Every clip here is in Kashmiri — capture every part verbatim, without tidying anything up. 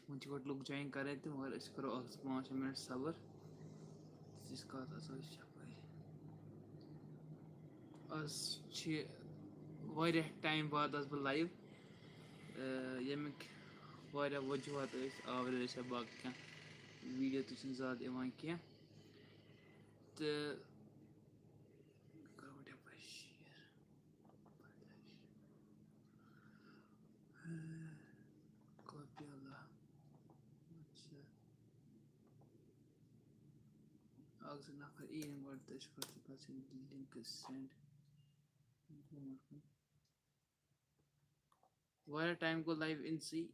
وۄنۍ چھِ گۄڈٕ لُکھ جویِن کَرٕنۍ تہٕ مگر أسۍ کَرو اَکھ زٕ پانٛژھ شےٚ مِنَٹ صبر۔ تِژھ کَتھ آسو أسۍ یَپٲرۍ۔ آز چھِ واریاہ ٹایم بعد آس بہٕ لایِو، ییٚمِکۍ واریاہ وجوٗہات ٲسۍ، آوریر ٲسۍ یا باقٕے کینٛہہ، ویٖڈیو تہِ چھِنہٕ زیادٕ یِوان کینٛہہ۔ تہٕ کَرو گۄڈٕ یَپٲرۍ شِیر۔ کاپی اللہ۔ اچھا۔ اَکھ زٕ نفر یِیِن گۄڈٕ تہٕ أسۍ کَرو پَتہٕ سُہ لِنک سٮ۪نٛڈ۔ واریاہ ٹایم گوٚو لایِو اِنسٕے۔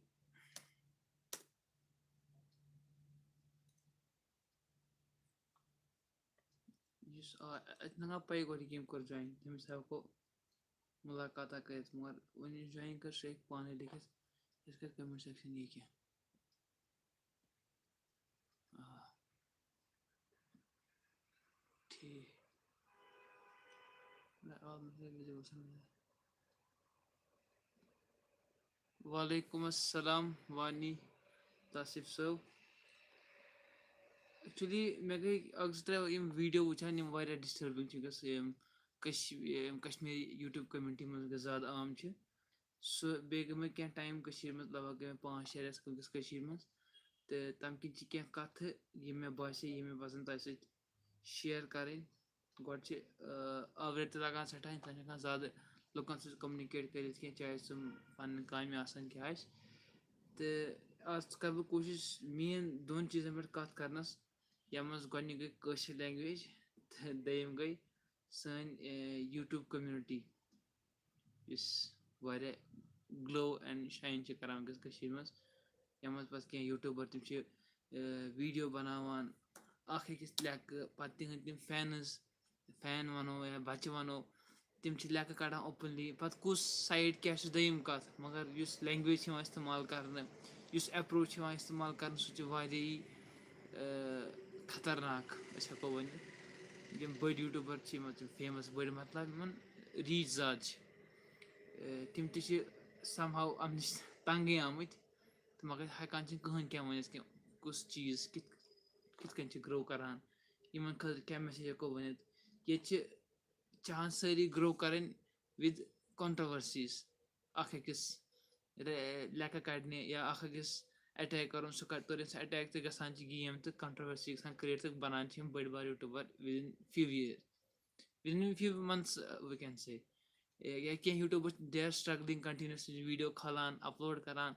یُس آ-، اَتہِ نہ پَے گۄڈٕ یہِ کٔمۍ کوٚر جویِن، تٔمِس ہٮ۪کو مُلاقاتہ کٔرِتھ، مگر وۄنۍ یُس جویِن کٔر، سُہ ہیٚکہِ پانَے لیکھِتھ، یِتھ کٔنۍ کَمٮ۪نٛٹ سٮ۪کشَن یہِ کینٛہہ۔ آ۔ ٹھیٖک۔ نہ، آ، مطلب، مےٚ دوٚپ، وعلیکم السلام وانی طاصف صٲب۔ Actually، مےٚ گٔے اَکھ زٕ ترٛےٚ یِم ویٖڈیو وٕچھان، یِم واریاہ ڈِسٹٔربِنٛگ چھِ گژھان، یِم کٔش-، یِم کشمیٖری YouTube community منٛز گژھ زیادٕ عام چھِ۔ سُہ بیٚیہِ گٔے مےٚ کینٛہہ ٹایم کٔشیٖرِ منٛز، لگ بگ گٔے مےٚ پانٛژھ شےٚ رٮ۪تھ وٕنکیٚس کٔشیٖرِ منٛز۔ تہٕ تَمہِ کِنۍ چھِ کینٛہہ کَتھٕ، یِم مےٚ باسے، یِم مےٚ پَزَن تۄہہِ سۭتۍ شِیر کَرٕنۍ۔ گۄڈٕ چھِ، آ، آوریر تہِ لَگان سٮ۪ٹھاہ، اِنسان چھُ ہٮ۪کان زیادٕ لُکَن سۭتۍ communicate کٔرِتھ کینٛہہ، چاہے سُہ پَنٕنۍ کامہِ آسَن کیٛاہ آسہِ۔ تہٕ آز کَرٕ بہٕ کوٗشِش main دۄن چیٖزَن پٮ۪ٹھ کَتھ کَرنَس، یَتھ منٛز گۄڈٕنِچ گٔے کٲشِر language تہٕ دوٚیِم گٔے سٲنۍ، اے، YouTube community، یُس واریاہ glow and shine چھِ کَران وٕنکیٚس کٔشیٖرِ منٛز، یَتھ منٛز پَتہٕ کینٛہہ YouTuber تِم چھِ، اے، ویٖڈیو بَناوان، اَکھ أکِس لٮ۪کہٕ، پَتہٕ تِہِنٛدۍ تِم fans، fan وَنو یا بَچہٕ وَنو، تِم چھِ لٮ۪کہٕ کَڑان openly۔ پَتہٕ کُس side کیٛاہ چھُ دوٚیِم کَتھ، مگر یُس language چھِ یِوان استعمال کَرنہٕ، یُس approach چھِ یِوان استعمال کَرنہٕ، سُہ چھُ واریاہی، اے، خطرناک، أسۍ ہٮ۪کو ؤنِتھ۔ یِم بٔڑۍ YouTuber چھِ، یِم چھِ famous بٔڑۍ، مطلب، یِمَن reach زیادٕ چھِ، اے، تِم تہِ چھِ somehow اَمہِ نِش تنٛگٕے آمٕتۍ۔ تہٕ مگر ہٮ۪کان چھِنہٕ کٕہٕنۍ کینٛہہ ؤنِتھ کہِ کُس چیٖز کِتھ، کِتھ کٔنۍ چھِ grow کَران، یِمَن خٲطرٕ کیٛاہ message ہٮ۪کو ؤنِتھ۔ ییٚتہِ چھِ چاہان سٲری grow کَرٕنۍ with controversies، اَکھ أکِس رے-، لٮ۪کہٕ کَڑنہِ یا اَکھ أکِس attack کَرُن، سُہ کَرِ، توٚرِ سُہ attack تہٕ گژھان چھِ game تہٕ controversy گژھان create تہٕ بَنان چھِ یِم بٔڑۍ بار YouTuber within few years، within few months، uh, we can say۔ یا کینٛہہ YouTubers، they are struggling continuously، video کھالان، upload کَران،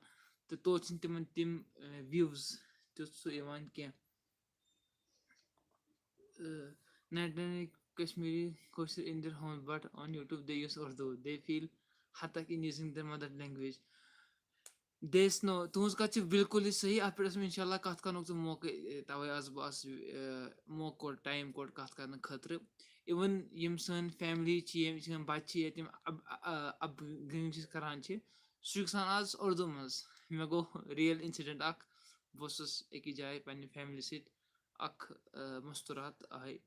تہٕ توتہِ چھِنہٕ تِمَن تِم، اے، views تیُتھ سُہ یِوان کینٛہہ۔ A, ninety-nine Kashmiri Koshur in their home، but on YouTube they use Urdu، they feel ہتک in using their mother language۔ There's no، تُہٕنٛز کَتھ چھِ بِلکُلٕے صحیح، اَتھ پٮ۪ٹھ ٲس مےٚ اِنشاء اللہ کَتھ کَرنُک تہِ موقعہٕ، اے، تَوَے آس بہٕ آس، اے، موقعہٕ کوٚڑ، ٹایم کوٚڑ کَتھ کَرنہٕ خٲطرٕ۔ Even یِم سٲنۍ family چھِ، یِم سٲنۍ بَچہِ چھِ، یا تِم اَب-، اَ-، اَ-، upbringing چھِ أسۍ کَران چھِ، سُہ چھُ گژھان آز اُردو منٛز۔ مےٚ گوٚو real incident اَکھ، بہٕ اوسُس أکِس جایہِ پنٛنہِ family سۭتۍ، اَکھ، اَ، مَستوٗرات آے،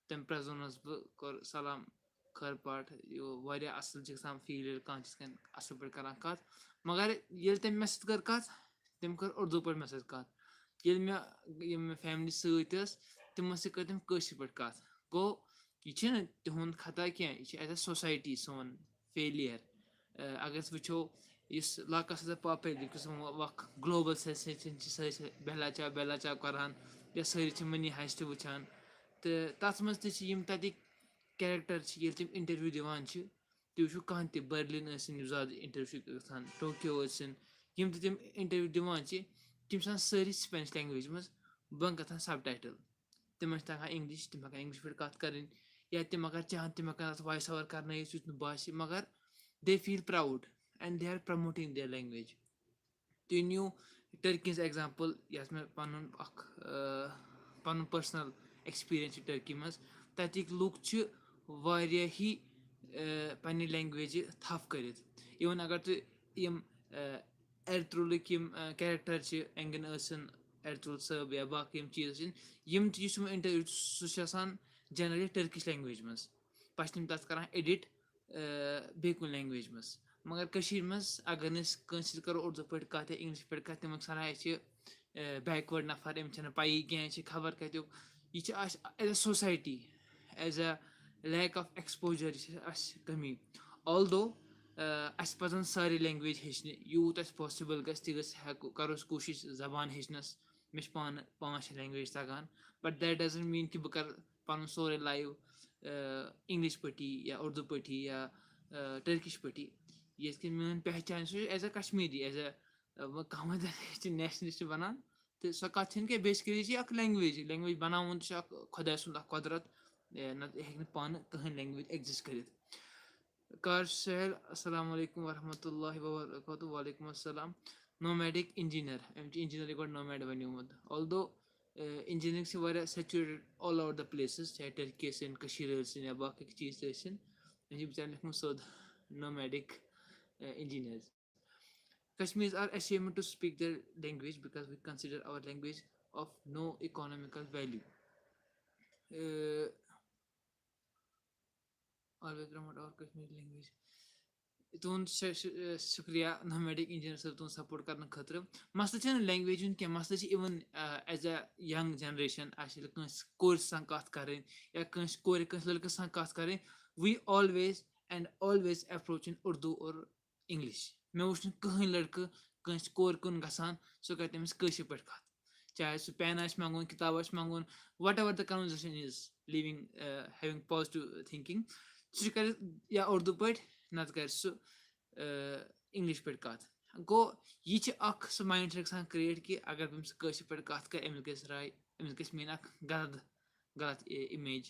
تٔمۍ پرٛزنوونَس بہٕ، کوٚر سلام، خٲر پٲٹھۍ، یہِ واریاہ اَصٕل چھِ گژھان feel، ییٚلہِ کانٛہہ چھِ یِتھ کٔنۍ اَصٕل پٲٹھۍ کَران کَتھ۔ مگر ییٚلہِ تٔمۍ مےٚ سۭتۍ کٔر کَتھ، تٔمۍ کٔر اُردو پٲٹھۍ مےٚ سۭتۍ کَتھ۔ ییٚلہِ مےٚ، یِم مےٚ family سۭتۍ ٲس، تِمَن سۭتۍ کٔر تٔمۍ کٲشِر پٲٹھۍ کَتھ۔ گوٚو، یہِ چھِنہٕ تِہُنٛد خطا کینٛہہ، یہِ چھِ as a society سون failure۔ اگر أسۍ وٕچھو، یُس لاکس ہسا پاپے لیکھس وق global sensation چھِ سٲری چھِ بیلا چا بیلا چا کران، یا سٲری چھِ money heist وٕچھان۔ تہٕ تَتھ منٛز تہِ چھِ یِم تَتِکۍ character چھِ، ییٚلہِ تِم interview دِوان چھِ، تُہۍ وٕچھِو کانٛہہ تہِ، برلِن ٲسِن یُس زیادٕ interview چھُ گژھان، ٹوکیو ٲسِن، یِم تہِ تِم interview دِوان چھِ، تِم چھِ آسان سٲری Spanish language منٛز، بۄن کَتھن subtitle۔ تِمن چھِ تَگان English، تِم ہٮ۪کان English پٲٹھۍ کَتھ کَرٕنۍ، یا تِم اگر چاہن تِم ہٮ۪کان اَتھ voice over کَرنٲیِتھ یُتھ نہٕ باسہِ، مگر they feel proud and they are promoting their language۔ تُہۍ نِیِو ٹٔرکی ہِنٛز example، یَتھ مےٚ پَنُن اَکھ، آ، پَنُن personal experience چھُ ٹٔرکی منٛز۔ تَتِکۍ لُکھ چھِ واریاہی، آ، پنٛنہِ language تھَپھ کٔرِتھ۔ Even اگر تُہۍ یِم، آ، ایرترولٕکۍ یِم، آ، character چھِ، اٮ۪نٛگن ٲسِن، ایرترول صٲب یا باقٕے یِم چیٖز ٲسِن، یِم تہِ یُس یِمَن interview چھُ، سُہ چھُ آسان generally Turkish language منٛز۔ پَتہٕ چھِ تِم تَتھ کَران edit، آ، بیٚیہِ کُنہِ language منٛز۔ مگر کٔشیٖرِ منٛز اگر نہٕ أسۍ کٲنٛسہِ سۭتۍ کَرو اُردو پٲٹھۍ کَتھ یا اِنٛگلِش پٲٹھۍ کَتھ، تِمَن چھِ وَنان، "اَسہِ چھِ بیکوٲڈ نفر، أمِس چھَنہٕ پَیی کینٛہہ، أسۍ چھِ خبر کَتیُک۔" یہِ چھِ اَسہِ as a society, as a lack of exposure، یہِ چھِ اَسہِ کٔمی۔ Although اَسہِ پَزَن سارے language ہیٚچھنہِ، یوٗت اَسہِ possible گژھِ تہِ گژھِ، ہٮ۪کو کَرو أسۍ کوٗشِش زبان ہیٚچھنَس۔ مےٚ چھِ پانہٕ پانٛژھ شےٚ language تَگان، but that doesn't mean کہِ بہٕ کَرٕ پَنُن سورُے life اِنٛگلِش پٲٹھی یا اُردو پٲٹھی یا ٹٔرکِش پٲٹھی۔ یِتھ کٔنۍ میٛٲنۍ پہچان چھِ as a Kashmiri, as a کانٛہہ وۄنۍ دَپہِ أسۍ چھِ nationalist بَنان، تہٕ سۄ کَتھ چھَنہٕ کینٛہہ۔ Basically چھِ یہِ اَکھ language، language بَناوُن تہِ چھُ اَکھ خۄداے سُنٛد اَکھ قۄدرَت۔ نَتہٕ ہیٚکہِ نہٕ پانہٕ کٕہٕنۍ language exist کٔرِتھ۔ کار سہیل، السلام علیکم ورحمۃ اللہ وبرکاتہ۔ وعلیکم السلام۔ Nomadic engineer، أمۍ چھِ engineering گۄڈٕ nomad بَنیومُت۔ Although engineering چھِ واریاہ saturated all over the places، چاہے ٹٔرکی ٲسِن، کٔشیٖر ٲسِن یا باقٕے چیٖز تہِ ٲسِن، أمۍ چھِ بِچارِ لیوٚکھمُت سیوٚد nomadic engineers۔ Kashmiris are ashamed to speak their language because we consider our language of no economical value. Always promote our Kashmiri language. تُہُنٛد شُ- شُ- شُکریہ nomadic engineer صٲب، تُہُنٛد support کرنہٕ خٲطرٕ۔ مسلہٕ چھُنہٕ language ہُنٛد کینٛہہ، مسلہٕ چھِ even as a young generation، اَسہِ ییٚلہِ کٲنٛسہِ کورِ سان کَتھ کَرٕنۍ یا کٲنٛسہِ کورِ کٲنٛسہِ لٔڑکَس سان کَتھ کَرٕنۍ، we always and always approach in Urdu or English۔ مےٚ وٕچھ نہٕ کٕہٕنۍ لٔڑکہٕ کٲنٛسہِ کورِ کُن گژھان، سُہ کَرِ تٔمِس کٲشِر پٲٹھۍ کَتھ۔ چاہے سُہ pen آسہِ منٛگُن، کِتاب آسہِ منٛگُن، whatever the conversation is، leaving having positive thinking، سُہ چھُ کَرِ یا اُردو پٲٹھۍ، نَتہٕ کَرِ سُہ اِنٛگلِش پٲٹھۍ کَتھ۔ گوٚو، یہِ چھِ اَکھ سُہ mindset گژھان create کہِ اگر بہٕ أمِس سۭتۍ کٲشِر پٲٹھۍ کَتھ کَرٕ، أمِس گژھِ راے، أمِس گژھِ میٛٲنۍ اَکھ غلط غلط image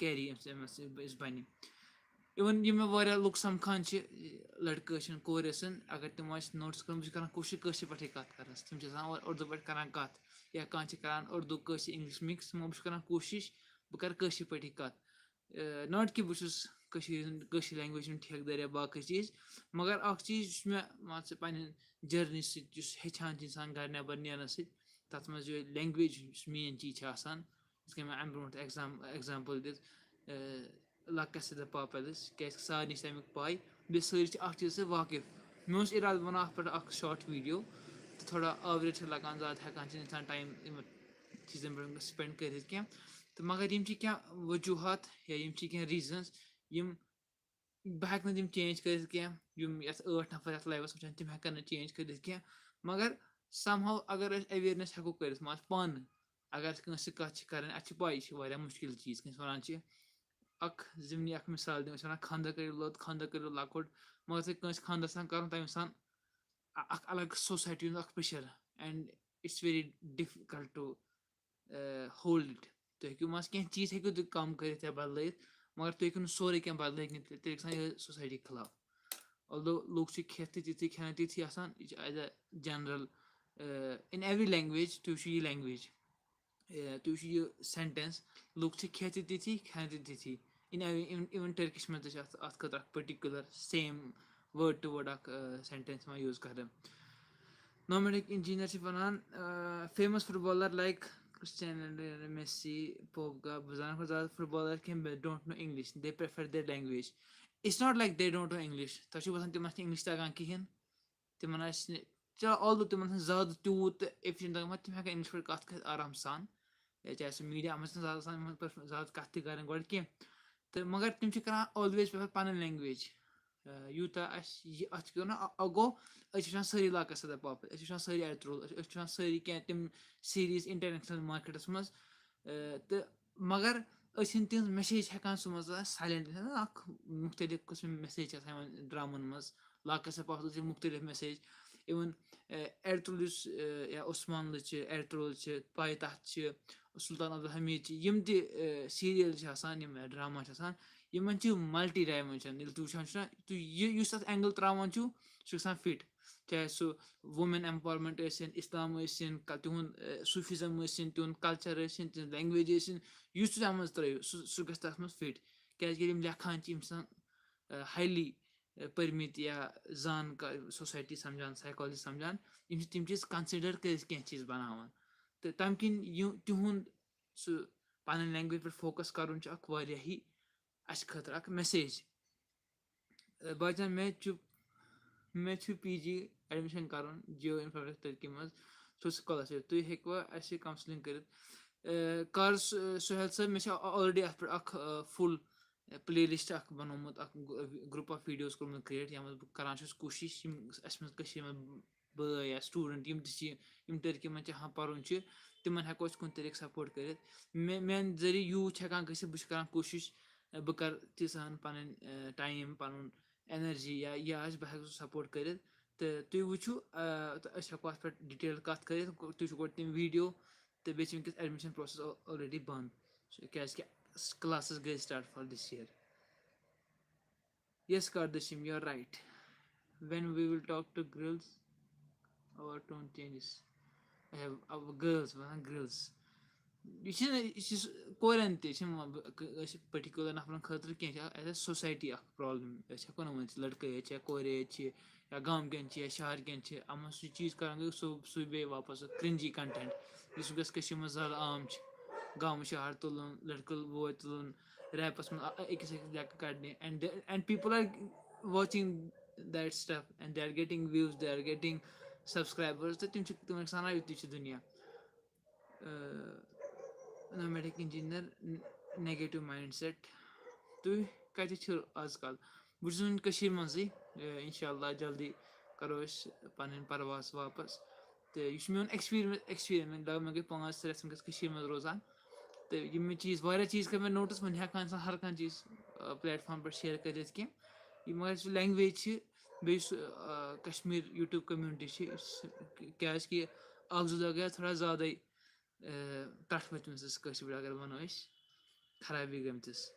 carry أمِس أمِس بَنہِ۔ Even یِم مےٚ واریاہ لُکھ سَمکھان چھِ، لٔڑکہٕ ٲسِن کورِ ٲسِن، اگر تِم آسہِ notice کَران، بہٕ چھُس کَران کوٗشِش کٲشِر پٲٹھۍ کَتھ کَرنَس، تِم چھِ آسان اورٕ اُردو پٲٹھۍ کَران کَتھ، یا کانٛہہ چھِ کَران اُردو کٲشِر English mix، مگر بہٕ چھُس کَران کوٗشِش بہٕ کَرٕ کٲشِر پٲٹھی کَتھ۔ Not کہِ بہٕ چھُس کٔشیٖرِ ہُنٛد، کٲشِر language ہُنٛد ٹھیکہٕ دار یا باقٕے چیٖز، مگر اَکھ چیٖز یُس مےٚ، مان ژٕ، پنٛنہِ journey سۭتۍ یُس ہیٚچھان چھِ اِنسان گَرِ نٮ۪بَر نیرنہٕ سۭتۍ، تَتھ منٛز یہِ language یُس main چیٖز چھِ آسان، یِتھ کٔنۍ مےٚ اَمہِ برونٛٹھ exam example دِژ، La Casa de Papel، کیٛازِکہِ سارنٕے چھِ تَمیُک پَے، بیٚیہِ سٲری چھِ اَتھ چیٖزَس سۭتۍ واقف۔ مےٚ اوس اِرادٕ بَناو اَتھ پٮ۪ٹھ اَکھ short video، تہٕ تھوڑا آوریر چھِ لَگان، زیادٕ ہٮ۪کان چھِنہٕ اِنسان time یِمَن چیٖزَن پٮ۪ٹھ spend کٔرِتھ کینٛہہ، تہٕ مگر یِم چھِ کینٛہہ وجوٗہات یا یِم چھِ کینٛہہ reasons، یِم بہٕ ہٮ۪کہٕ نہٕ تِم change کٔرِتھ کینٛہہ، یِم یَتھ ٲٹھ نفر یَتھ liveَس وٕچھان، تِم ہٮ۪کَن نہٕ change کٔرِتھ کینٛہہ، مگر somehow اگر أسۍ awareness ہٮ۪کو کٔرِتھ، مان ژٕ پانہٕ، اگر أسۍ کٲنٛسہِ سۭتۍ کَتھ چھِ کَرٕنۍ، اَسہِ چھِ پَے، یہِ چھِ واریاہ مُشکِل چیٖز۔ کٲنٛسہِ وَنان چھِ، اَکھ ضِمنی اَکھ مِثال دِمو، أسۍ وَنان، "خانٛدر کٔرِو لوٚت، خانٛدر کٔرِو لۄکُٹ"، مگر ژےٚ کٲنٛسہِ خانٛدر آسان کَرُن، تَمہِ سان اَ-، اَکھ الگ society ہُنٛد اَکھ pressure، and it's very difficult to hold it۔ تُہۍ ہیٚکِو منٛزٕ کینٛہہ چیٖز ہیٚکِو تُہۍ کَم کٔرِتھ یا بدلٲیِتھ، مگر تُہۍ ہیٚکِو نہٕ سورُے کینٛہہ بدلٲیِتھ کینٛہہ، تیٚلہِ گژھان یہِ society خلاف۔ Although لُکھ چھِ کھٮ۪تھ تہِ تِتھُے، کھٮ۪ن تِتھُے آسان، یہِ چھِ as a general، in every language، تُہۍ وٕچھِو یہِ language، تُہۍ وٕچھِو یہِ sentence، لُکھ چھِ کھٮ۪تھ تہِ تِتھُے، کھٮ۪ن تہِ تِتھُے۔ In every، even even Turkish منٛز تہِ چھِ اَتھ، اَتھ خٲطرٕ اَکھ particular same word to word اَکھ sentence یِوان use کَرنہٕ۔ Nomadic engineer چھِ وَنان، famous footballer like Cristiano Ronaldo, Messi, Pogba، بہٕ زانَکھ نہٕ زیادٕ footballer کینٛہہ، but don't know English، they prefer their language۔ It's not like they don't know English، تۄہہِ چھُو باسان تِمَن چھِ English تَگان کِہیٖنۍ، تِمَن آسہِ نہٕ، چلو، although تِمَن چھِنہٕ زیادٕ تیوٗت efficient تَگان، مگر تِم ہٮ۪کَن English پٲٹھۍ کَتھ کٔرِتھ آرام سان، یا چاہے سُہ media منٛز چھِنہٕ زیادٕ آسان یِمَن پٮ۪ٹھ زیادٕ کَتھ تہِ کَرٕنۍ گۄڈٕ کینٛہہ، تہٕ مگر تِم چھِ کَران always prefer پَنٕنۍ language۔ یوٗتاہ اَسہِ یہِ اَتھ کیٛاہ وَنان، اَ-، اَ-، گوٚو، أسۍ چھِ وٕچھان سٲری La Casa de Papel، أسۍ چھِ وٕچھان سٲری Ertugrul، أسۍ چھِ وٕچھان سٲری کینٛہہ تِم series international marketَس منٛز، تہٕ مگر أسۍ چھِنہٕ تِہٕنٛز message ہٮ۪کان سُہ منٛز silent، اَکھ مُختٔلِف قٕسمٕچ message چھِ آسان یِمَن dramaہَن منٛز، La Casa de Papel چھِ مُختٔلِف message، even Ertugrul یُس یا عثمانلہٕ چھِ، Ertugrul چھِ، پایتخت چھِ، سلطان عبدالحمید چھِ، یِم تہِ serial چھِ آسان، یِم drama چھِ آسان، یِمَن چھِ multi dimension۔ ییٚلہِ تُہۍ وٕچھان چھِو نہ، تُہۍ یہِ، یُس اَتھ angle ترٛاوان چھُو، سُہ چھُ گژھان fit۔ چاہے سُہ women empowerment ٲسِن، اِسلام ٲسِن، تِہُنٛد Sufism ٲسِن، تِہُنٛد culture ٲسِن، تِہُنٛد language ٲسِن، یُس تُہۍ اَتھ منٛز ترٛٲیِو، سُہ، سُہ گژھِ تَتھ منٛز fit۔ کیٛازِکہِ ییٚلہِ یِم لیکھان چھِ، یِم چھِ آسان highly پٔرمٕتۍ یا زان society سَمجھان، psychology سَمجھان، یِم چھِ تِم چیٖز consider کٔرِتھ کینٛہہ چیٖز بَناوان۔ تہٕ تَمہِ کِنۍ یہِ تِہُنٛد سُہ پَنٕنۍ language پٮ۪ٹھ focus کَرُن چھُ اَکھ واریاہٕے اَسہِ خٲطرٕ اَکھ message۔ بھائی جان، مےٚ چھُ مےٚ چھُ پی جی ایڈمِشن کرُن جیو انفراسٹرکچر ترکی منٛز تھرو سکالرشپ۔ تُہۍ ہیٚکوا اَسہِ کاونسلنگ کٔرِتھ؟ کار سہیل صٲب، مےٚ چھِ آلریڈی اَتھ پٮ۪ٹھ اکھ فُل پلے لسٹ اکھ بنومُت، اکھ گروپ آف ویڈیوز کوٚرمُت کریٹ، یَتھ منٛز بہٕ کران چھُس کوٗشِش یِم اَسہِ منٛز کٔشیٖر منٛز بٲے یا سٹوٗڈنٹ یِم تہِ چھِ، یِم ٹرکی منٛز چاہان پَرُن چھِ، تِمن ہٮ۪کو أسۍ کُنہِ طریٖقہٕ سپورٹ کٔرِتھ۔ مےٚ میانہِ ذٔریعہٕ یوٗت چھِ ہٮ۪کان گٔژھِتھ، بہٕ چھُس کران کوٗشِش، بہٕ کرٕ تیٖژاہن پَنٕنۍ ٹایم، پَنُن انرجی یا یہِ آسہِ، بہٕ ہٮ۪کہٕ سُہ سپورٹ کٔرِتھ۔ تہٕ تُہۍ وٕچھِو، تہٕ أسۍ ہٮ۪کو اَتھ پٮ۪ٹھ ڈِٹیل کَتھ کٔرِتھ۔ تُہۍ وٕچھِو گۄڈٕ تِم ویٖڈیو، تہٕ بیٚیہِ چھِ وٕنکیٚس ایڈمِشن پروسیس آلریڈی بنٛد، کیازِ کہِ کلاسز گٔے start for this year. Yes, Kardashim, you are right. When we will talk to girls, our tone changes. I have our girls, وَنان girls. یہِ چھِنہٕ، یہِ چھِ س-، کورٮ۪ن تہِ چھِنہٕ وَنان بہٕ، ک-، أسۍ پٔٹِکیوٗلَر نَفرَن خٲطرٕ کینٛہہ، چھِ اَسہِ society اَکھ problem، أسۍ ہٮ۪کو نہٕ ؤنِتھ لٔڑکہٕ ییٚتہِ چھِ، کورِ ییٚتہِ چھِ، یا گامکٮ۪ن چھِ، یا شہرکٮ۪ن چھِ، یِمَن سُہ چیٖز کَران گٔے سُہ، سُہ بیٚیہِ واپَس cringy content، یُس وٕنکیٚس کٔشیٖرِ منٛز زیادٕ عام چھِ۔ گامہٕ شہر تُلُن، لٔڑکہٕ بوے تُلُن، ریپَس منٛز أ-، أکِس أکِس لیٚکہٕ کَڑنہِ، and they, and people are watching that stuff and they are getting views, they are getting subscribers، تہٕ تِم چھِ تِمَن سَنان یُتُے چھُ دُنیا۔ نومیٹک انجینئر، نیگیٹو ماینڈ سیٹ۔ تُہۍ کَتہِ چھِو آز کل؟ بہٕ چھُس وٕنہِ کٔشیٖرِ منٛزٕے۔ اِنشاء اللہ جلدی کَرو أسۍ پَنٕنۍ پرواز واپَس۔ تہٕ یہِ چھُ میون ایکسپیرینس، ایکسپیرینس مےٚ گٔے پانٛژھ شےٚ رٮ۪تھ وٕنکیٚس کٔشیٖرِ منٛز روزان۔ تہٕ یِم مےٚ چیٖز، واریاہ چیٖز کٔرۍ مےٚ نوٹِس، وۄنۍ ہٮ۪کہٕ ہا اِنسان ہر کانٛہہ چیٖز پلیٹ فارم پٮ۪ٹھ شیئر کٔرِتھ کینٛہہ۔ یہِ مگر یُس لینگویج چھِ، بیٚیہِ یُس کشمیٖر یوٗٹیوٗب کمیونٹی چھِ، کیازِ کہِ اکھ زٕ دۄہ گٔے تھوڑا زیادَے ٹَٹھ ؤتھمٕژ کٲشِر پٲٹھۍ اگر وَنو أسۍ، خرابی گٔمتِس۔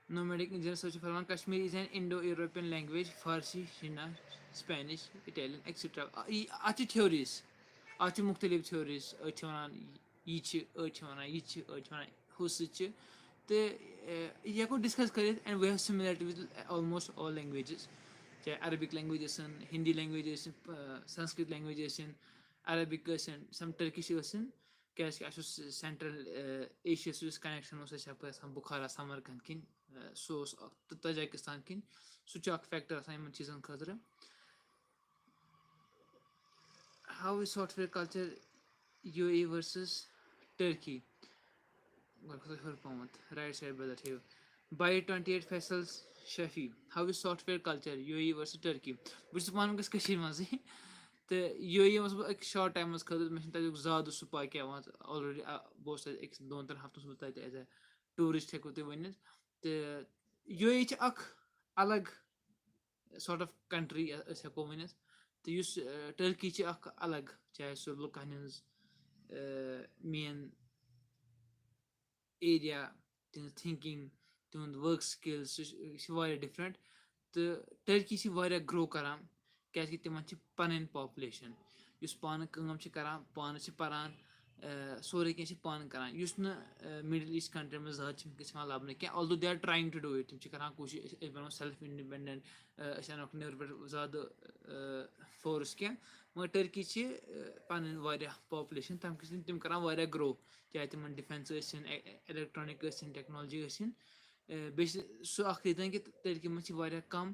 نومیڈک انجینئر صٲب چھِ فرمان، Kashmiri is an Indo-European language، Farsi, Shina, Spanish, Italian, et cetera۔ اَتھ چھِ تھیوریٖز، اَتھ چھِ مُختٔلِف تھیوریٖز۔ أڑۍ چھِ وَنان یہِ چھِ، أڑۍ چھِ وَنان یہِ چھِ، أڑۍ چھِ وَنان ہُہ سۭتۍ چھِ۔ تہٕ یہِ ہٮ۪کو ڈِسکس کٔرِتھ، and we have similarity with almost all languages، چاہے عربِک لینگویج ٲسِن، ہِندی لینگویج ٲسِن، سنسکرت لینگویج ٲسِن، عربِک ٲسِن، سم ٹرکِش ٲسِن، کیازِ کہِ اَسہِ اوس سینٹرل ایشیا سۭتۍ یُس کنیکشن اوس اَسہِ یَپٲرۍ آسان بُخارا سمرقند کِنۍ، سُہ اوس اکھ، تہٕ تاجکستان کِنۍ، سُہ چھُ اکھ فیکٹر آسان یِمن چیٖزن خٲطرٕ۔ How is software culture U A E versus Turkey؟ گۄڈٕ کھسو ہیوٚر پہمتھ، right side بدل ہیوٚر۔ By twenty eight Faisal Shafi, how is software culture U A E versus Turkey؟ بہٕ چھُس پانہٕ وٕنکیٚس کٔشیٖرِ منٛزٕے، تہٕ یوٗ اے ای منٛز بہٕ أکِس شارٹ ٹایمَس خٲطرٕ، مےٚ چھُنہٕ تَتیُک زیادٕ سُہ پَے کینٛہہ، مان ژٕ، already، آ، بہٕ اوسُس تَتہِ أکِس دۄن ترٛٮ۪ن ہفتَن اوسُس بہٕ تَتہِ as a tourist ہٮ۪کو تُہۍ ؤنِتھ۔ تہٕ یوٗ اے ای چھِ اَکھ الگ sort of country، أسۍ ہٮ۪کو ؤنِتھ۔ تہٕ یُس، آ، ٹرکی چھِ اَکھ الگ، چاہے سُہ لُکَن ہٕنٛز، آ، main area، تِہٕنٛز thinking، تِہُنٛد work skills، سُہ چھُ، یہِ چھُ واریاہ different۔ تہٕ ٹرکی چھِ واریاہ grow کران، کیازِ کہِ تِمن چھِ پنٕنۍ population، یُس پانہٕ کٲم چھِ کران، پانہٕ چھِ پران، آ، سورُے کینٛہہ چھِ پانہٕ کران، یُس نہٕ، آ، Middle East country منٛز زیادٕ چھِ وٕنکیٚس یِوان لبنہٕ کینٛہہ۔ Although they are trying to do it، تِم چھِ کران کوٗشِش، أسۍ، أسۍ بنو self independent، آ، أسۍ اَنوکھ نٮ۪برٕ پٮ۪ٹھ زیادٕ، آ، force کینٛہہ، مگر ٹرکی چھِ، آ، پنٕنۍ واریاہ population، تَمہِ کِنۍ چھِ تِم کران واریاہ grow۔ چاہے تِمن defence ٲسِن، اے-، electronic ٲسِن، technology ٲسِن۔ اے، بیٚیہِ چھِ سُہ اکھ reason کہِ ٹرکی منٛز چھِ واریاہ کم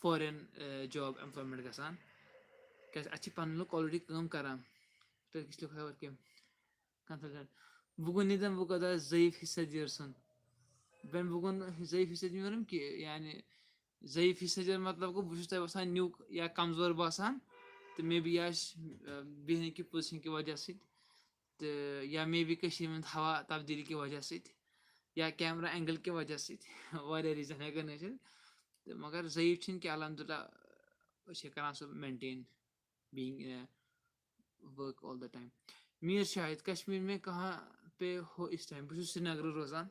foreign، اے، job employment گژھان، کیازِ اَتہِ چھِ پنٕنۍ لُکھ already کٲم کران۔ ٹرکی چھِ لُکھ ہیوٚر کینٛہہ consultant۔ Bugün neden bu kadar zayıf hissediyorsun؟ Ben bugün zayıf hissetmiyorum ki، یعنی ضعیٖف حِصہٕ چھُ مطلب گوٚو، بہٕ چھُس تۄہہِ باسان نیُک یا کمزور باسان، تہٕ مے بی آسہِ، آ، بیٚہنہٕ کہِ position کہِ وجہ سۭتۍ، تہٕ یا مے بی کٔشیٖرِ ہُنٛد ہوا تبدیٖلی کہِ وجہ سۭتۍ، یا camera angle کہِ وجہ سۭتۍ۔ واریاہ reason ہٮ۪کن ٲسِتھ، تہٕ مگر ضعیٖف چھِنہٕ کینٛہہ، الحمدللہ أسۍ چھِ کران سُہ maintain، being in a work all the time۔ Mir Shahid, Kashmir میں کہاں پہ ہو اس ٹائم؟ بہٕ چھُس سرینگرٕ روزان،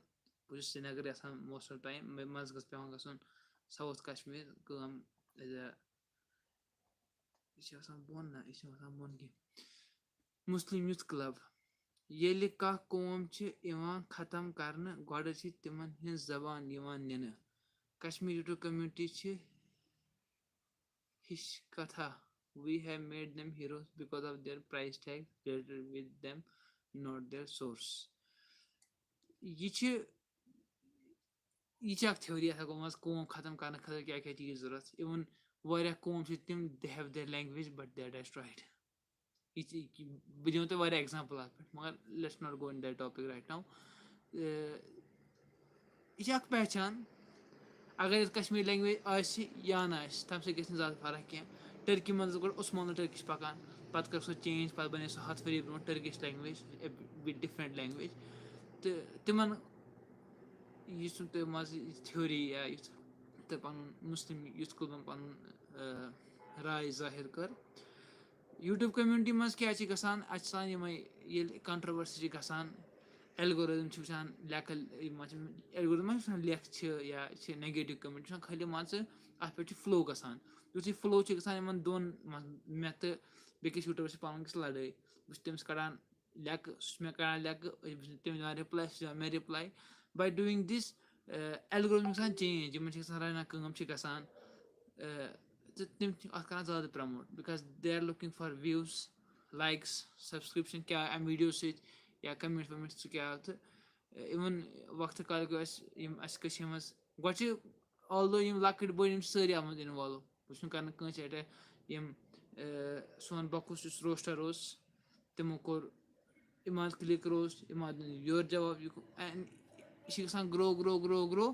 بہٕ چھُس سرینگرٕ آسان most of time، مےٚ منٛزٕ گٔژھ پٮ۪وان گژھُن south کشمیر کٲم، as a، یہِ چھِ آسان بۄن نہ، یہِ چھِ آسان بۄن کینٛہہ۔ Muslim Youth Club، ییٚلہِ کانٛہہ قوم چھِ یِوان ختم کرنہٕ، گۄڈٕ چھِ تِمن ہٕنٛز زبان یِوان نِنہٕ۔ کشمیٖری ٹُو community چھِ ہِش کتھا، we have made them heroes because of their price tag related with them, not their source۔ یہِ چھِ یہِ چھِ اَکھ theory، اَتھ ہٮ۪کو منٛز قوم ختم کَرنہٕ خٲطرٕ کیٛاہ کیٛاہ چیٖز ضوٚرَتھ. Even واریاہ قوم چھِ تِم، they have their language but they are destroyed. یہِ تہِ، یہِ، بہٕ دِمو تۄہہِ واریاہ example اَتھ پٮ۪ٹھ، مگر let's not go in that topic right now. یہِ چھِ اَکھ پہچان، اگر یَتھ کشمیٖری language آسہِ یا نہٕ آسہِ، تَمہِ سۭتۍ گژھِ نہٕ زیادٕ فرق کینٛہہ. ٹرکی منٛز ٲس گۄڈٕ عثمانلی ٹرکِش پَکان، پَتہٕ کٔر سۄ change، پَتہٕ بَنے سۄ ہَتھ ؤری برونٛٹھ Turkish language, a bit different language. تہٕ تِمَن یُس نہٕ تۄہہِ منٛز یہِ theory یا یُتھ تۄہہِ پَنُن مُسلِم یوٗتھ کٕلبَن پَنُن، آ، راے ظٲہِر کٔر. YouTube community منٛز کیٛاہ چھِ گژھان؟ اَتہِ چھِ آسان یِمَے، ییٚلہِ controversy چھِ گژھان، algorithm چھِ وٕچھان، لیکھٕ، یِم ما چھِ algorithm ما چھِ وٕچھان، لیکھ چھِ یا چھِ negative comment چھِ وٕچھان، خٲلی مان ژٕ اَتھ پٮ۪ٹھ چھِ flow گژھان. یُتھُے flow چھِ گژھان یِمَن دۄن منٛز، مےٚ تہٕ بیٚکِس YouTuberس چھِ پَنُن کِس لَڑٲے. بہٕ چھُس تٔمِس کَڑان لیکہٕ، سُہ چھُ مےٚ کَڑان لیکہٕ، بہٕ چھُس تٔمِس دِوان reply، سُہ چھُ دِوان مےٚ reply. By doing this, algorithm چھِ گژھان change، یِمَن چھِ گژھان رَنان کٲم چھِ گژھان، آ، تہٕ تِم چھِ اَتھ کَران زیادٕ promote because they are looking for views, likes, subscription، کیٛاہ اَمہِ video سۭتۍ یا comments ومents سُہ کیٛاہ. تہٕ even وقتہٕ کالہِ گوٚو اَسہِ یِم اَسہِ کٔشیٖرِ منٛز گۄڈٕ چھِ، although یِم لۄکٕٹۍ بٔڑۍ یِم چھِ سٲری اَتھ منٛز involve، بہٕ چھُس نہٕ کَران کٲنٛسہِ attack. یِم، آ، سون بۄکُس یُس roaster اوس، تِمو کوٚر، عماد click roast، عماد دیُن یورٕ جواب، یہِ گوٚو، and یہِ چھِ گژھان grow grow grow grow.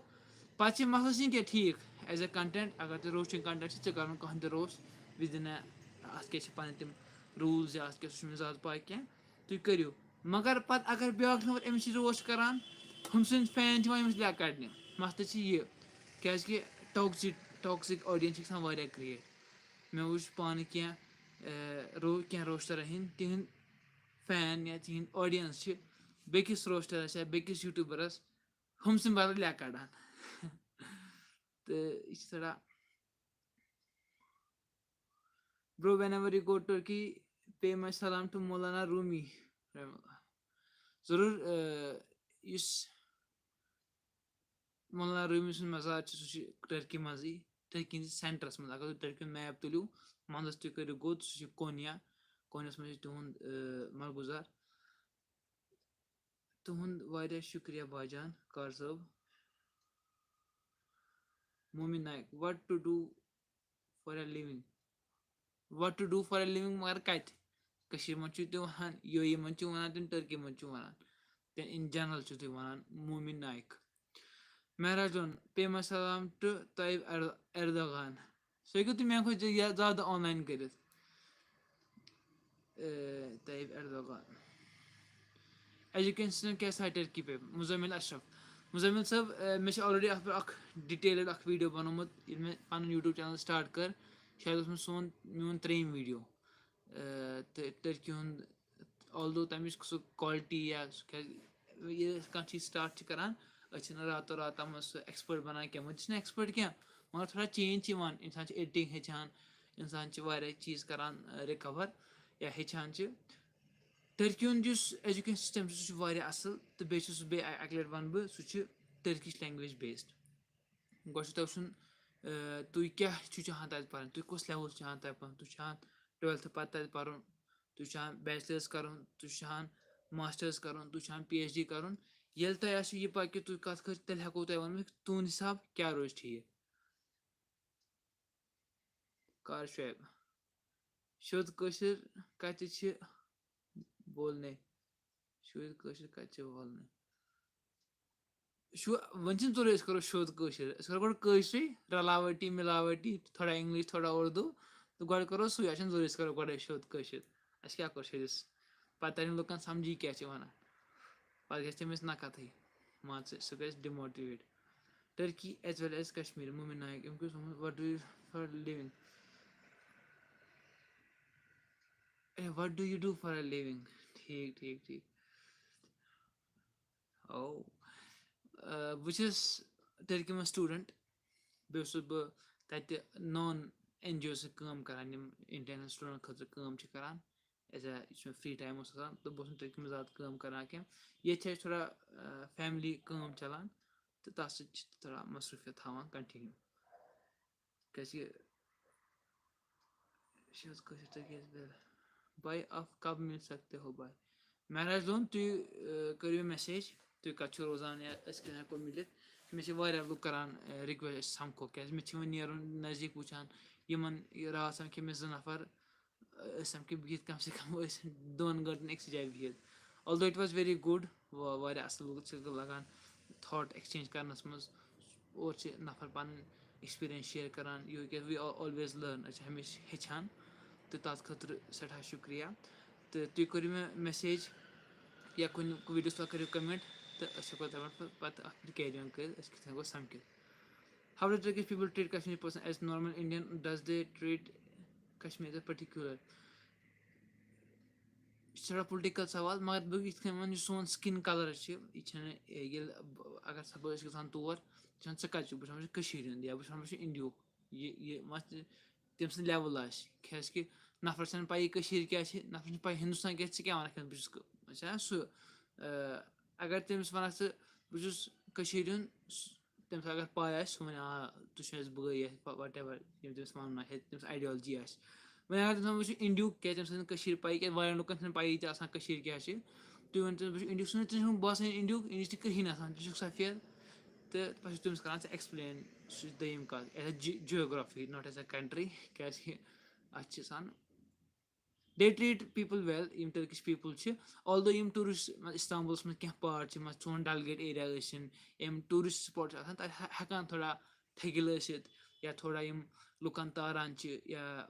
پَتہٕ چھِ مسلہٕ چھِنہٕ کینٛہہ ٹھیٖک، as a content، اگر ژےٚ roasting content چھِ، ژےٚ کَرُن کانٛہہ تہِ roast، وِدِن اَتھ کیٛاہ چھِ پَنٕنۍ تِم rules یا اَتھ کیٛاہ، سُہ چھُنہٕ مےٚ زیادٕ پَے کینٛہہ، تُہۍ کٔرِو. مگر پَتہٕ اگر بیٛاکھ نفر أمِس چھِ roast کَران، ہُم سٕنٛدۍ fan چھِ یِوان أمِس لیٚکھ کَڑنہِ. مسلہٕ چھِ یہِ، کیٛازِکہِ toxic toxic audience چھِ گژھان واریاہ create. مےٚ وٕچھ پانہٕ کینٛہہ، آ، رو-، کینٛہہ roasterن ہِنٛدۍ، تِہِنٛدۍ fan یا تِہِنٛدۍ audience چھِ بیٚکِس roasterس یا بیٚکِس YouTuberس ہُم سٕنٛدۍ بدلہٕ لیٚکھ کَڑان. تہٕ یہِ چھِ تھوڑا، bro, whenever you go Turkey, pay my salam to Maulana Rumi. ضروٗر، آ، یُس مولانا رومی سُنٛد مزار چھُ، سُہ چھُ ٹرکی منٛزٕے، ٹرکی ہٕنٛدِس centreس منٛز. اگر تُہۍ ٹرکی ہُنٛد map تُلِو، منٛزس تُہۍ کٔرِو گوٚد، سُہ چھُ کونیا. کونیاہس منٛز چھُ تِہُنٛد، آ، ملگُزار. تُہُنٛد واریاہ شُکریہ باجان کار صٲب. Momin Naik, what to do for a living? What to do for a living؟ مگر کَتہِ؟ کٔشیٖرِ منٛز چھِو تُہۍ وَنان، یو اے ای منٛز چھِو وَنان، تِم ٹرکی منٛز چھِو وَنان، تِم in general چھِو تُہۍ وَنان. مومِن نایک، مہراج لون، pay my salam to Tayyip Erdogan. سُہ ہیٚکِو تُہۍ میٛانہِ کھۄتہٕ زیا-، زیادٕ online کٔرِتھ. اے، طیب ایردوغان۔ Education system کیٛاہ سا ٹرکی پہ؟ مزمل اشرف۔ مزمل صٲب، اے، مےٚ چھِ already اَتھ پٮ۪ٹھ اَکھ detailed اَکھ video بنومُت، ییٚلہِ مےٚ پَنُن YouTube channel start کٔر، شاید اوس مےٚ سون، میون ترٛیٚیِم video۔ اے، تہٕ ٹرکی ہُنٛد، although تَمِچ سُہ quality یا سُہ کیٛازِ، ییٚلہِ أسۍ کانٛہہ چیٖز start چھِ کَران، أسۍ چھِنہٕ راتو رات تَتھ منٛز سُہ expert بَنان کینٛہہ، وۄنۍ تہِ چھِنہٕ expert کینٛہہ، مگر تھوڑا change چھِ یِوان، اِنسان چھِ editing ہیٚچھان، اِنسان چھِ واریاہ چیٖز کَران، اے، recover یا ہیٚچھان چھِ۔ ٹرکی ہُنٛد یُس education system چھُ، سُہ چھُ واریاہ اَصٕل، تہٕ بیٚیہِ چھُ سُہ، بیٚیہِ اَ-، اَکہِ لَٹہِ وَنہٕ بہٕ، سُہ چھُ Turkish language based۔ گۄڈٕ چھُ تۄہہِ وٕچھُن، اے، تُہۍ کیٛاہ چھِو چاہان تَتہِ پَرُن، تُہۍ کُس level چھِو چاہان تَتہِ پَرُن، تُہۍ چھِو چاہان twelfth پَتہٕ تَتہِ پَرُن، تُہۍ چھِو چاہان bachelorس کَرُن، تُہۍ چھِو چاہان masters کَرُن، تُہۍ چھِو چاہان PhD کَرُن۔ ییٚلہِ تۄہہِ آسِوٕ یہِ پَے کہِ تُہۍ کَتھ خٲطرٕ، تیٚلہِ ہٮ۪کو تۄہہِ ؤنِتھ، تُہُنٛد حِساب کیٛاہ روزِ ٹھیٖک۔ کار شعیب، شوٚد کٲشِر کَتہِ چھِ بولنے؟ شوٚد کٲشِر کَتہِ چھِ بولنے؟ شو-، وۄنۍ چھِنہٕ ضروٗری أسۍ کَرو شوٚد کٲشِر، أسۍ کَرو گۄڈٕ کٲشرُے، رَلاوٹی مِلاوٹی، تھوڑا English، تھوڑا اُردو، تہٕ گۄڈٕ کَرو سُے، اَسہِ چھِنہٕ ضروٗری أسۍ کَرو گۄڈَے شوٚد کٲشِر۔ اَسہِ کیٛاہ کوٚر شُرِس؟ پَتہٕ تَرِ نہٕ لُکَن سَمجھی کیٛاہ چھِ وَنان، پَتہٕ گژھِ تٔمِس نہ کَتھٕے، مان ژٕ، سُہ گژھِ demotivate۔ Turkey as well as Kashmir، Momin نایِک، أمۍ کُس ووٚنمُت، what do you for living؟ A, what do you do for a living؟ ٹھیٖک، ٹھیٖک، ٹھیٖک۔ او، آ، بہٕ چھُس ٹرکی منٛز student۔ بیٚیہِ اوسُس بہٕ تَتہِ non NGO سۭتۍ کٲم کران، یِم international student خٲطرٕ کٲم چھِ کران۔ ایز اے، یُس مےٚ free time اوس آسان، تہٕ بہٕ اوسُس نہٕ تَتہِ کٔمٕژ زیادٕ کٲم کران کینٛہہ۔ ییٚتہِ چھِ اَسہِ تھوڑا، آ، family کٲم چلان، تہٕ تَتھ سۭتۍ چھِ تھوڑا مصروٗفیت تھاوان continue۔ کیٛازِکہِ شاید کٲشِر تَگہِ اَسہِ بہتر۔ بھائی، آپ کب مل سکتے ہو بھائی؟ مہراج لون، تُہۍ، اے، کٔرِو message، تُہۍ کَتہِ چھِو روزان یا أسۍ کَتہِ ہٮ۪کو مِلِتھ۔ مےٚ چھِ واریاہ لُکھ کَران رِکویسٹ، أسۍ سَمکھو، کیٛازِ مےٚ چھِ وۄنۍ نیرُن نَزدیٖک وٕچھان یِمَن یہِ راتھ سَمکھِ مےٚ زٕ نَفر، أسۍ سَمکھِ بِہِتھ کَم سے کَم ٲسۍ دۄن گٲنٛٹَن أکسٕے جایہِ بِہِتھ۔ Although it was very good، واریاہ اَصٕل لُکھ چھِ لَگان تھاٹ ایکسچینج کَرنَس منٛز، اور چھِ نَفر پَنٕنۍ ایکسپیٖریَنس شِیَر کَران، یوٗ کیٛازِ we always learn، أسۍ چھِ ہمیشہِ ہیٚچھان، تہٕ تَتھ خٲطرٕ سٮ۪ٹھاہ شُکریہ۔ تہٕ تُہۍ کٔرِو مےٚ میسیج یا کُنہِ ویٖڈیوَس تَل کٔرِو کَمٮ۪نٹ، تہٕ أسۍ ہٮ۪کو تَتھ پٮ۪ٹھ پَتہٕ اَتھ پٮ۪ٹھ کیری آن کٔرِتھ أسۍ کِتھ کٔنۍ ہٮ۪کو سَمکھِتھ۔ How do Turkish people treat Kashmiri person as normal Indian? Does they treat Kashmir as a particular؟ یہِ چھُ تھوڑا پُلٹِکَل سوال، مگر بہٕ یِتھ کٔنۍ وَنہٕ، یہِ سون سِکِن کَلَر چھِ، یہِ چھَنہٕ، ییٚلہِ بہٕ، اگر سَپوز أسۍ گژھان تور، یہِ چھِ وَنان، "ژٕ کَتہِ چھُکھ؟" بہٕ چھُس وَنان، "بہٕ چھُس کٔشیٖرِ ہُنٛد"، یا بہٕ چھُس وَنان، "بہٕ چھُس اِنڈیُک"۔ یہِ، یہِ ما چھِ تٔمۍ سٕنٛز لیوٕل آسہِ، کیٛازِکہِ نَفرَس چھَنہٕ پَیی کٔشیٖر کیٛاہ چھِ، نَفرَس چھَنہٕ پَیی ہِندُستان کیٛاہ چھِ، ژٕ کیٛاہ وَنَکھ أمِس، بہٕ چھُس کٔ-، چھا سُہ، اگر تٔمِس وَنَکھ ژٕ، "بہٕ چھُس کٔشیٖرِ ہُنٛد"، سُہ، تٔمِس اگر پَے آسہِ، سُہ وَنہِ، "آ، تُہۍ چھِو اَسہِ بٲے"، یا وَٹ ایوَر یِم تٔمِس وَنُن آسہِ، تٔمِس آیڈیالجی آسہِ۔ وۄنۍ اگر تٔمِس وَنو، "بہٕ چھُس اِنڈیُک"، کیٛازِ تٔمِس چھَنہٕ کٔشیٖر پَیی، کیٛازِ واریاہَن لُکَن چھَنہٕ پَیی تہِ آسان کٔشیٖر کیٛاہ چھِ۔ تُہۍ ؤنِو تٔمِس، "بہٕ چھُس اِنڈیُک"، سُہ نہٕ، تٔمِس چھُنہٕ باسان اِنڈیُک، اِنڈیُک چھِ کِہیٖنۍ آسان، ژٕ چھُکھ سفید۔ تہٕ پَتہٕ چھُ تٔمِس کَران ژٕ ایکسپلین، سُہ چھِ دوٚیِم کَتھ، as a ge-، geography، not as a country، کیٛازِکہِ اَتھ چھِ آسان، they treat people well، یِم ٹٔرکِش پیٖپٕل چھِ۔ Although یِم ٹوٗرِسٹ، استنبولَس منٛز کینٛہہ پارٹ چھِ، مثلاً سون ڈل گیٹ ایریا ٲسِن، یِم ٹوٗرِسٹ سپاٹ چھِ آسان، تَتہِ ہہ-، ہٮ۪کان تھوڑا تھٔکِل ٲسِتھ، یا تھوڑا یِم لُکَن تاران چھِ، یا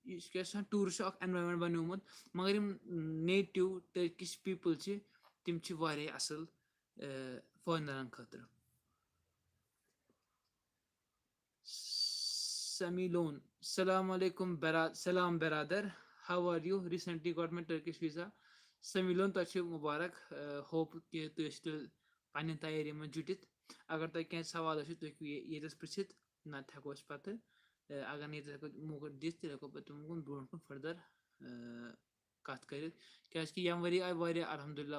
یہِ چھُ کیٛاہ چھُ آسان، ٹوٗرِسٹ چھُ اَکھ environment بَنیومُت، مگر یِم native ٹٔرکِش پیٖپٕل چھِ، تِم چھِ واریاہ اَصٕل، اے، فارِنَرَن خٲطرٕ۔ سمیٖلون، السلام علیکم برا-، سلام برادر، how are you؟ Recently got my Turkish visa۔ سمیٖلون، تۄہہِ چھِ مُبارک، اے، hope کہِ تُہۍ ٲسِو تیٚلہِ پنٛنہِ تیٲری منٛز جُٹِتھ۔ اگر تۄہہِ کینٛہہ سوال آسِو، تُہۍ ہیٚکِو یہِ ییٚتٮ۪س پِرٛژھِتھ، نَتہٕ ہٮ۪کو أسۍ پَتہٕ، اے، اگر نہٕ ییٚتٮ۪س ہٮ۪کو موقعہٕ دِتھ، تیٚلہِ ہٮ۪کو پَتہٕ تِمَن کُن برونٛٹھ کُن further، اے، کَتھ کٔرِتھ، کیٛازِکہِ ییٚمہِ ؤری آیہِ واریاہ، الحمدللہ،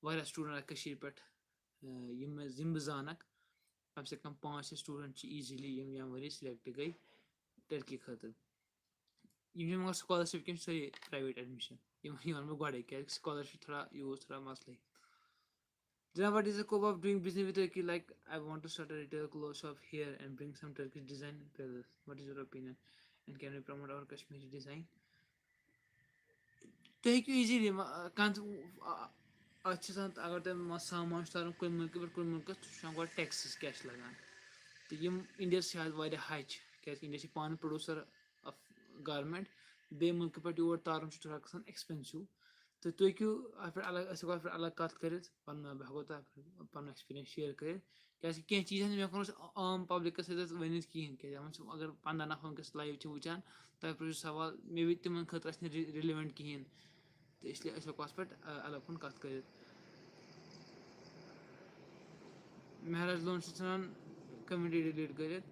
واریاہ student آیہِ کٔشیٖرِ پٮ۪ٹھ، اے، یِم مےٚ، یِم بہٕ زانَکھ، کم سے کم پانٛژھ شےٚ student چھِ easily یِم ییٚمہِ ؤری select گٔے ٹٔرکی خٲطرٕ۔ یِم چھِ مگر scholarship کِنۍ سٲری private admission، یِم، یہِ وَنہٕ بہٕ گۄڈَے، کیٛازِکہِ scholarship تھوڑا، یہِ اوس تھوڑا مسلہٕ۔ Then what is the scope of doing business with Turkey? Like, I want to start a retail clothes shop here and bring some Turkish design dresses. What is your opinion? And can we promote our Kashmiri design? تُہۍ ہیٚکِو easily، ما-، کانٛہہ تہِ، آ-، اَتھ چھِ آسان، اگر تۄہہِ ما-، سامان چھُ تارُن کُنہِ مُلکہٕ پٮ۪ٹھ کُنہِ مُلکَس، تُہۍ چھُ وٕچھان گۄڈٕ taxes کیٛاہ چھِ لَگان۔ تہٕ یِم اِنڈیاہَس چھِ آز واریاہ high چھِ، کیٛازِکہِ اِنڈیا چھِ پانہٕ producer of garment، بیٚیہِ مُلکہٕ پٮ۪ٹھ یور تارُن چھُ تھوڑا گژھان expensive۔ تہٕ تُہۍ ہیٚکِو اَتھ پٮ۪ٹھ الگ، أسۍ ہٮ۪کو اَتھ پٮ۪ٹھ الگ کَتھ کٔرِتھ، پَنُن، بہٕ ہٮ۪کو تۄہہِ اَتھ پٮ۪ٹھ پَنُن experience share کٔرِتھ، کیٛازِکہِ کینٛہہ چیٖز چھِنہٕ مےٚ ہٮ۪کو نہٕ عام publicس سۭتۍ ؤنِتھ کِہیٖنۍ، کیٛازِ یِمَن چھِ، اگر پنٛداہ نفر وٕنکٮ۪س live چھِ وٕچھان، تۄہہِ پرٛژھِو سوال، maybe تِمَن خٲطرٕ آسہِ نہٕ re-، relevant کِہیٖنۍ، تہٕ اس لیے أسۍ ہٮ۪کو اَتھ پٮ۪ٹھ، آ، الگ کُن کَتھ کٔرِتھ۔ مہراج لون چھُ ژھٕنان community delete کٔرِتھ۔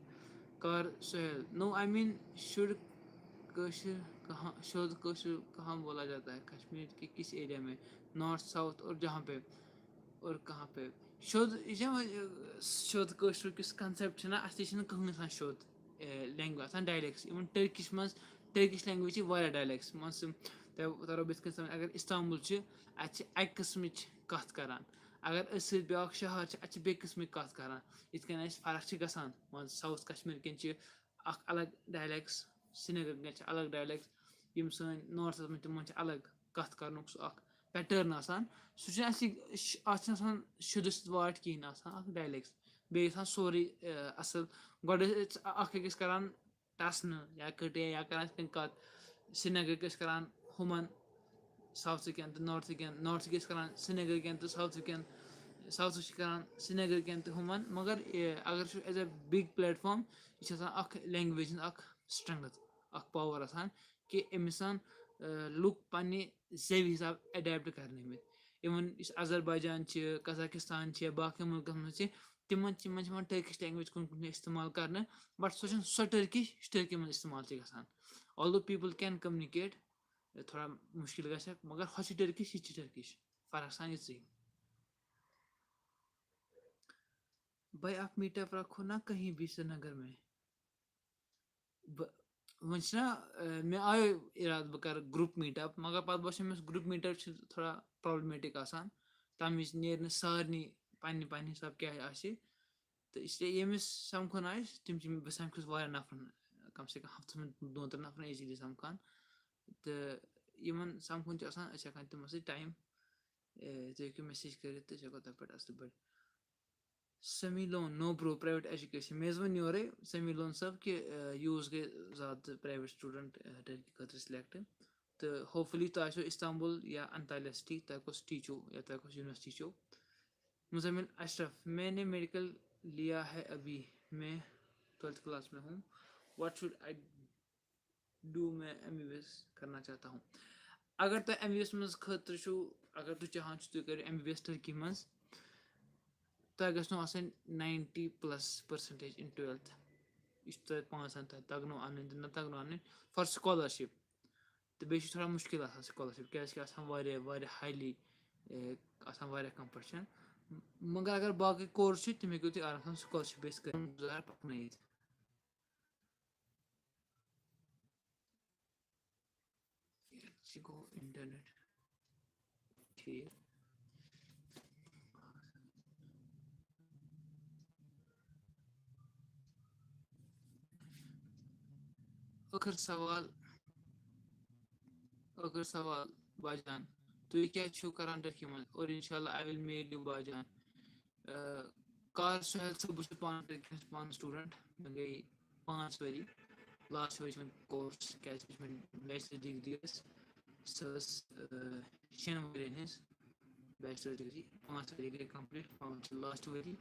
کار Sohail, no, I mean, should کٲشِر کہاں، شُد کٲشُر کہاں بولا جاتا ہے؟ کشمیر کے کس ایریا میں؟ North, south اور جہاں پہ، اور کہاں پہ؟ شُد، یہِ چھےٚ وۄنۍ، شُد کٲشرُک یُس concept چھُنہ، اَصلی چھِنہٕ کٕہٕنۍ آسان شُد، اے، language آسان dialects۔ Even Turkish منٛز، Turkish language چھِ واریاہ dialects۔ مان ژٕ، تۄہہِ تَرو بہٕ یِتھ کٔنۍ سَمٕجھ، اگر استنبول چھِ، اَتہِ چھِ اَکہِ قٕسمٕچ کَتھ کَران۔ اگر أتھۍ سۭتۍ بیٛاکھ شہر چھِ، اَتہِ چھِ بیٚیہِ قٕسمٕچ کَتھ کَران۔ یِتھ کٔنۍ اَسہِ فرق چھِ گژھان، مان ژٕ، South کشمیر کٮ۪ن چھِ اَکھ الگ dialects، سرینگر کٮ۪ن چھِ الگ dialects، یِم سٲنۍ Northس منٛز، تِمَن چھِ الگ کَتھ کَرنُک سُہ اَکھ pattern آسان۔ سُہ چھُنہٕ اَسہِ، اَتھ چھِنہٕ آسان شُدٕ سۭتۍ واٹھ کِہیٖنۍ، آسان اَکھ dialects۔ بیٚیہِ آسان سورُے، اَ، اَصٕل۔ گۄڈٕ ٲسۍ أسۍ اَکھ أکِس کَران ٹَسنہٕ یا کٔٹیا یا کَران یِتھ کٔنۍ کَتھ۔ سرینگرٕکۍ ٲسۍ کَران ہُمَن Southکٮ۪ن تہٕ Northکٮ۪ن، Northٕکۍ ٲسۍ کَران سرینگرٕکٮ۪ن تہٕ Southکٮ۪ن، Southٕکۍ چھِ کَران سرینگرٕکٮ۪ن تہٕ ہُمَن۔ مگر، اے، اگر وٕچھو as a big platform، یہِ چھِ آسان اَکھ language ہٕنٛز اَکھ strength، اَکھ power آسان کہِ أمِس آسان، اے، لُکھ پنٛنہِ زٮ۪وِ حِساب adapt کَرنٲومٕتۍ۔ Even یُس اَذربایجان چھِ، قزاقِستان چھِ، باقٕے مُلکَن منٛز چھِ، تِمَن چھِ، یِمَن چھِ یِوان Turkish language کُنہِ کُنہِ جایہِ استعمال کَرنہٕ، but سۄ چھَنہٕ سۄ Turkish یُس ٹٔرکی منٛز استعمال چھِ گژھان۔ Although people can communicate، تھوڑا مُشکِل گژھِ، مگر ہۄ چھِ Turkish، یہِ تہِ چھِ Turkish۔ فرق چھِ آسان یِژٕے۔ بھائی، آپ meet up رکھو نا کہیں بھی سرینگر میں۔ بہٕ، وۄنۍ چھُنہ، اے، مےٚ آیو اِرادٕ بہٕ کَرٕ group meet up، مگر پَتہٕ باسیو مےٚ سُہ group meet up چھِ تھوڑا problematic آسان۔ تَمہِ وِزِ نیرِ نہٕ سارنٕے پنٛنہِ پنٛنہِ حِساب کیٛاہ آسہِ۔ تہٕ اس لیے ییٚمِس سَمکھُن آسہِ، تِم چھِ، بہٕ سَمکھُس واریاہ نَفرَن، کَم سے کَم ہَفتَس منٛز دۄن ترٛٮ۪ن نَفرَن easily سَمکھان۔ تہٕ یِمَن سَمکھُن چھُ آسان، أسۍ ہٮ۪کان تِمَن سۭتۍ time، اے، تُہۍ ہیٚکِو message کٔرِتھ تہٕ أسۍ ہٮ۪کو تَتھ پٮ۪ٹھ اَصٕل پٲٹھۍ۔ Semi loan, no bro, private education۔ مےٚ حظ ووٚن یورَے سمی لون صٲب کہِ، اے، یوٗز گٔے زیادٕ private student، اے، ٹرکی خٲطرٕ select۔ تہٕ hopefully تۄہہِ آسیو استنبول یا انطالیہ سٹی، تۄہہِ کۄس سٹی چھو یا تۄہہِ کۄس university چھو۔ مزمل اشرف، میں نے میڈیکل لیا ہے، ابھی میں ٹویلتھ کلاس میں ہوں، what should I do, میں ایم بی بی ایس کرنا چاہتا ہوں۔ اگر تۄہہِ ایم بی بی ایس منٛز خٲطرٕ چھُو، اگر تُہۍ چاہان چھِو تُہۍ کٔرِو M B B S Turkey منٛز، تۄہہِ گژھنو آسٕنۍ ninety plus percentage in twelfth۔ یہِ چھُ تۄہہِ پانٛژَن تۄہہِ تَگنو اَنٕنۍ تہٕ نہ تَگنو اَنٕنۍ for scholarship۔ تہٕ بیٚیہِ چھُ تھوڑا مُشکِل آسان scholarship، کیٛازِکہِ آسان واریاہ، واریاہ highly، اے، آسان واریاہ competition۔ مگر اگر باقٕے course چھِ، تِم ہیٚکِو تُہۍ آرام سان scholarship base کٔرِتھ گُزار پَکنٲیِتھ۔ یہِ گوٚو internet۔ ٹھیٖک۔ ٲخٕر سوال، ٲخٕر سوال، باجان، تُہۍ کیٛاہ چھِو کران ٹرکی منٛز؟ اور انشاءاللہ I will mail you، باجان۔ آ، کار سہیل صٲب، بہٕ چھُس پانہٕ ٹرکی منٛز پانہٕ student، مےٚ گٔے پانٛژھ ؤری، last ؤری چھِ مےٚ course، کیٛازِ کہِ چھِ مےٚ bachelor degree ٲس، سۄ ٲس، آ، شٮ۪ن ؤرین ہٕنٛز bachelor degree، پانٛژھ ؤری گٔے complete، پانٛژھ چھِ last ؤری۔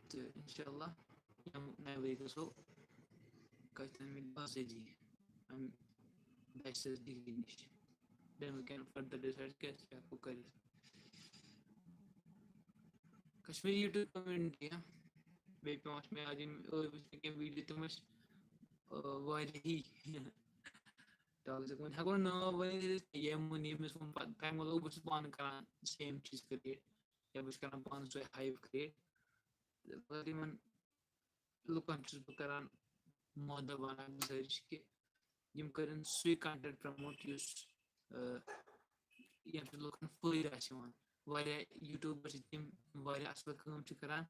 تہٕ انشاءاللہ یِم نَیہِ ؤری گژھو کَتہِ تام آزٲدی اَمہِ bachelor degree نِش۔ Then we can further decide کیٛاہ کیٛاہ ہٮ۪کو کٔرِتھ۔ کشمیٖری YouTube community، ہا؟ بیٚیہِ پٮ۪وان چھِ مےٚ یاد، یِم ٲدۍ وٕچھ مےٚ کینٛہہ video، تِم ٲسۍ، آ، واریاہی toxic۔ وۄنۍ ہٮ۪کو نہٕ ناو ؤنِتھ، ییٚمۍ ووٚن، ییٚمِس ووٚن پَتہٕ، تَمہِ مطلب بہٕ چھُس پانہٕ کران same چیٖز create، یا بہٕ چھُس کران پانہٕ سۄے hype create۔ تہٕ مگر یِمن لُکن چھُس بہٕ کران مودب وَنان گُزٲرِش کہِ یِم کٔرِن سُے content promote یُس، آ، ییٚمہِ سۭتۍ لُکن فٲیدٕ آسہِ یِوان۔ واریاہ YouTuber چھِ تِم، یِم واریاہ اَصٕل کٲم چھِ کران،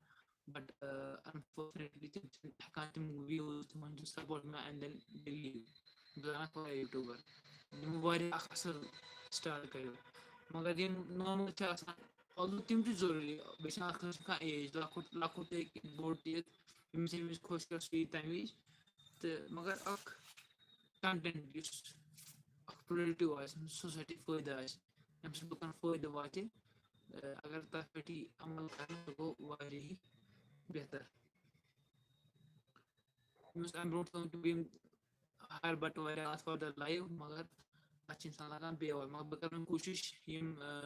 but، آ، unfortunately تِم چھِنہٕ ہٮ۪کان تِم views، تِمن چھُ support مِلان and then they leave۔ بہٕ زانکھ واریاہ YouTuber، یِمو واریاہ اکھ اَصٕل start کٔرِو، مگر یِم normal چھِ آسان، although تِم تہِ چھِ ضروٗری، بیٚیہِ چھِ آسان کٲنٛسہِ کانٛہہ age، لۄکُٹ، لۄکُٹ تہِ ہیٚکہِ بوٚڑ تہِ یِتھ، ییٚمِس ییٚمہِ وِزِ خۄش کَر سُہ یی تَمہِ وِزِ۔ تہٕ مگر اکھ content یُس اکھ productive آسہِ، society فٲیدٕ آسہِ، ییٚمہِ سۭتۍ لُکن فٲیدٕ واتہِ، اگر تَتھ پٮ۪ٹھ یی عمل کرنہٕ، سُہ گوٚو واریاہٕے بہتر۔ یُس اَمہِ برونٛٹھ تام تہِ بہٕ یِم ہر بَٹہٕ وارِ آسہٕ for the live، مگر اَتھ چھِ اِنسان لَگان بیٚیہِ وَتھ۔ مگر بہٕ کَرٕ وۄنۍ کوٗشِش یِم، آ،